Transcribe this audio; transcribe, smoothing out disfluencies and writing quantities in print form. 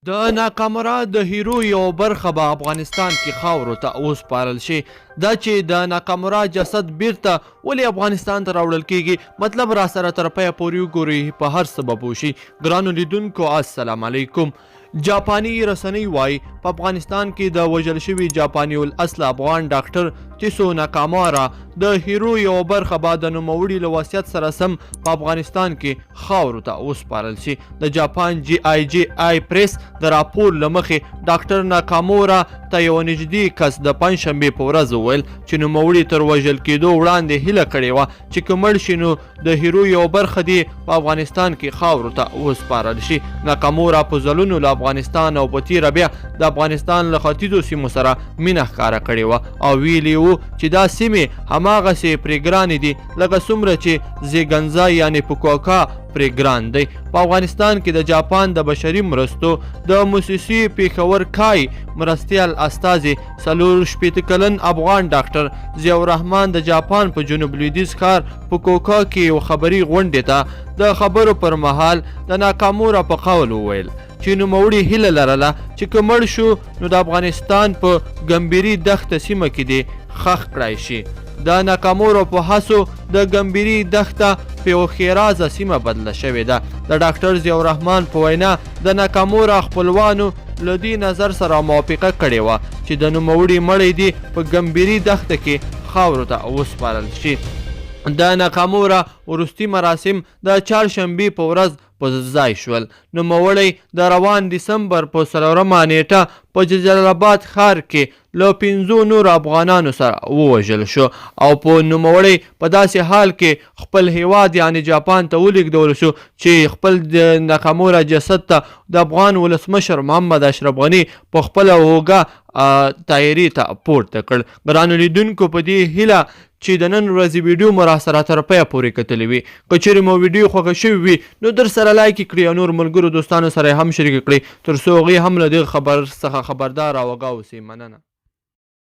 د ناکامورا د هیرو یوه برخه به افغانستان کې خاورو ته وسپارل شي. دا چې د ناکامورا جسد بیرته ولې افغانستان ته راوړل کیږي، مطلب راسره تر پایه پورې وګورئ، په هر څه به پوه شئ. ګرانو لیدونکو السلام علیکم. جاپاني رسنۍ وايي، په افغانستان کې د وژل شوي جاپاني الاصله افغان ډاکټر تیسو ناکامورا د هیرو یوه برخه به د نوموړي له وصیت سره سم په افغانستان کې خاورو ته وسپارل شي. د جاپان جي آی جي آی پریس د راپور له مخې، ډاکټر ناکامورا ته یو نږدې کس د پنجشنبې په ورځ وویل چې نوموړي تر وژل کېدو وړاندې هیله کړې وه چې که مړ شي نو د هیرو یوه برخه دې په افغانستان کې خاورو ته وسپارل شي. ناکامورا په ځلونو له افغانستان او په تیره بیا د افغانستان له ختیځو سیمو سره مینه ښکاره کړې وه او ویلي وو چې دا سیمې هماغسې پرې ګرانې دي لکه څومره چې زیږنځای یعنې فوکوکا پرې ګران دی. په افغانستان کې د جاپان د بشري مرستو د موسسې پېښور کای مرستیال استازي 64 کلن افغان ډاکټر ضیاءالرحمن د جاپان په جنوب لویدیځ ښار فوکوکا کې یو خبري غونډې ته د خبرو پر مهال د ناکامورا په قول وویل چې نوموړي هیله لرله چې که مړ شو نو د افغانستان په ګمبیري دښته سیمه کې دې ښخ کړای شي. د ناکامورو په هڅو د ګمبیري دښته په یوه ښېرازه سیمه بدله شوې ده. د ډاکټر ضیاءالرحمن په وینا، د ناکامورا خپلوانو له دې نظر سره موافقه کړې وه چې د نوموړي مړی دې په ګمبیري دښته کې خاورو ته وسپارل شي. د ناکامورا وروستي مراسم د چهارشنبې په ورځ په ځای شول. نوموړی د روان دسمبر په 4مه نېټه په جلال اباد ښار کې له پنځو نورو افغانانو سره ووژل شو او په نوموړی په داسې حال کې خپل هیواد یعنې جاپان ته ولیږدول شو چې خپل د ناکامورا جسد ته د افغان ولسمشر محمد اشرف غني په خپله اوږه تایرې ته پورته کړ. ګرانو لیدونکو، په دې هیله چې د نن ورځې ویډیو مو راسره تر پایه پورې کتلې وي. که چېرې مو ویډیو خوښه شوې وي نو در سره لایک کړئ او نور ملګرو دوستانو سره هم شریک کړئ، تر څو هغوی هم له دغه خبر څخه خبردار او آګاه اوسي. مننه.